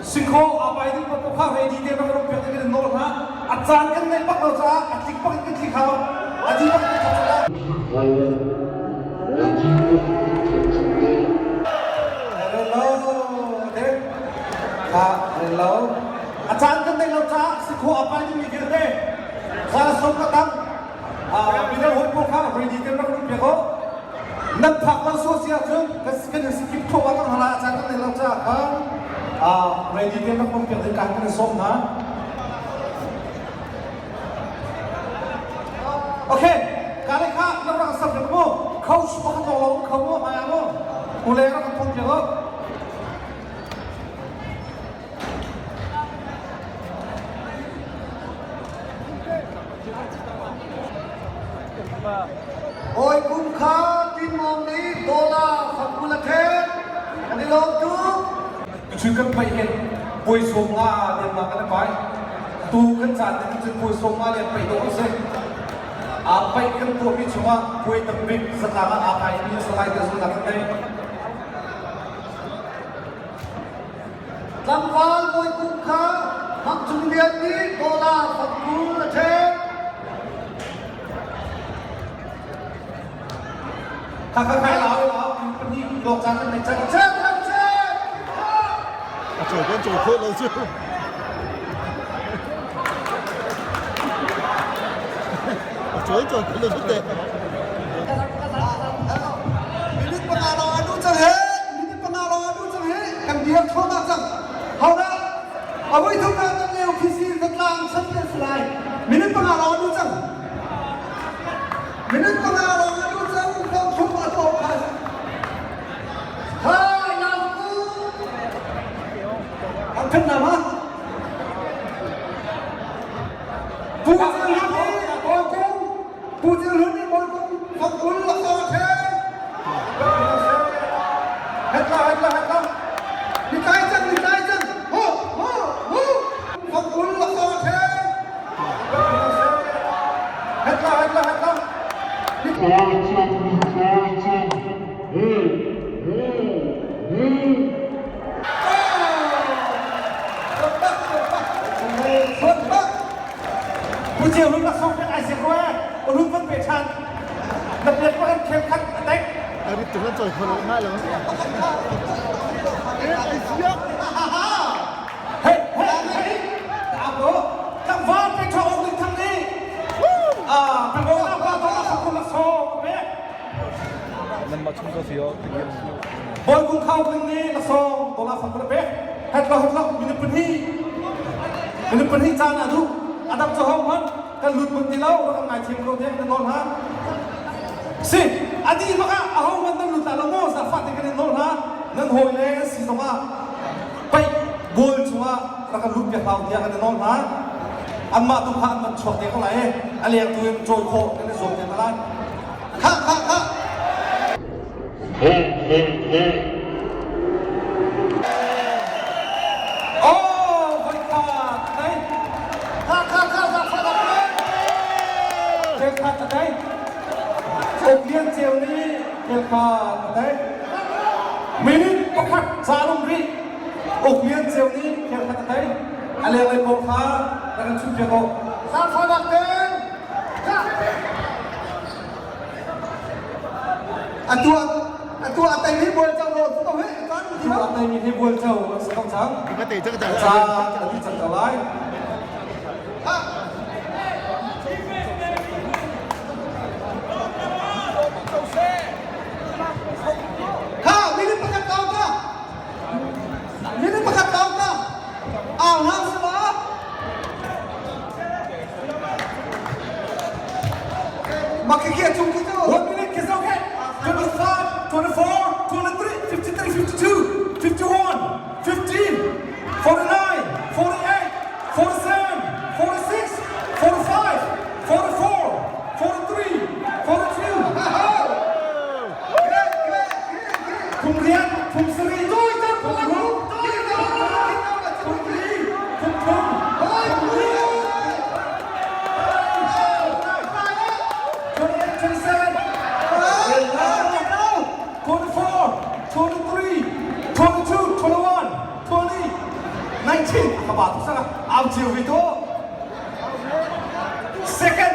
Singkhaw aa pai ding paoh kha ready te rak rum piak ding in nawl hna. A caan kan neih bak lo caah a tlik bak in kan tlik hau. A di bak in kan thak lai. Hello, dek. Kha, hello. A caan kan neih lo caah singkhaw aa pai dingmi vialte za som ka tang. Midang hawi pawl kha ready te rak rum piak u. Nan phak lo sual si ahcun kan in skip khawh ah kan hal ah caan kan nei lo caah khan ready te rak um piak ding kan kan in sawm hna. Okay, ka le kha na rak sam piak mu. Coach pakhat lawng lawng kho mu hmai ah mu. Ule rak kan thong piak u. Hawikum kha Tinmawng nih dollar fakul a khen. Kan i lawm tuk. Cucu kan paih hin puai sawm nga lengmang kan i pai. Tu kan caan ning cun puai sawm nga leng paih dawh a si. Aa paih kan tuahmi chungah puai tambik zatlang ah aa paimi a si lai ti zumhnak kan ngei. Tlangval Bawikum kha Mang Cung Lian nih dollar fakul a ṭhen. Kha kha khai lau lau pahnih dawk caan kan nei cang. Chet chet chet! A cawi kan cawi khawh lo cu. A cawi cawi khawh lo cu teh. Minute panga lawng a duh cang he! Minute panga lawng a duh cang he! Kan dir thluahmah cang. Hodah? A voi thumnak kan leo khisi zatlang champion si lai. Minute panga lawng a duh cang. Minute panga lawng a duh cang. Thong thum a tuah kha. Hai lau ku. An than na ma? Pu Cin Hlun nih Bawi Kung Pu Cin Hlun nih Bawi Kung Fangkul laksawng a ṭhen. Hetla hetla hetla. Ni tlai cang ni tlai cang. Hu hu hu. Fangkul laksawng a ṭhen. Hetla hetla hetla. Pu Ceu Hlun laksawng pek ai si ko eh. Ulun van pe ṭhan. Na pek pa kan khel khat a tek. A rit tuk nan cawi kho lo ngai lo. Hey hey hey. Ta ko. Tlangval pe ṭha awk ning thang ni. Ah, ka na pa to na sakul laksawng a pek. Nan mah chung ko si o. Bawi kung khau ning nih laksawng dollar sakul a pek. Het lo het lo minute pahnih. Minute pahnih caan a duh. A dang cu ho hmanh kan lut mun ti lo rak kan ngaithiam ko tiah kan nawl hna. Si, a dih bak ah aho hmanh nan lut la lo maw zaangfah te kan in nawl hna. Nan hawi le an si zongah paih goal chungah rak kan lut piak hau tiah kan in nawl hna. Anmah tu kha an van chuak te ko lai i a leng tu in cawi khawh kan i zuam te hna lai. Khah khah khah. Oh, voi kha dai. Khah khah khah zaangfah dak Kel kha ta dai. Uk Lian Ceu nih kel kha ta dai. Minute pakhat ca lung rih. Uk Lian Ceu nih kel kha ta dai. A lenglei pawl kha rak kan chim piak u. Zaangfah dak ten. Khah. Atu atu a tei mi bual cang lo su ko he caan Atu a tei mi hi bual co an si ko cang. Ka te cang cang. Caan a ti cang ko lai. Kha minute pakhat kau ka. Minute pakhat kau ka. Au hlang si ma. One minute is okay. 25, 24, 23, 53, 52, 51, 15, 49, 48, 47, 46, 45, 44, 43, 42. Kum riat, kum sarih, kum ruk, kum li, kum thum, kum li. 28, 27. Thin a ka ba tuk saka. Au cio vi tu. Second.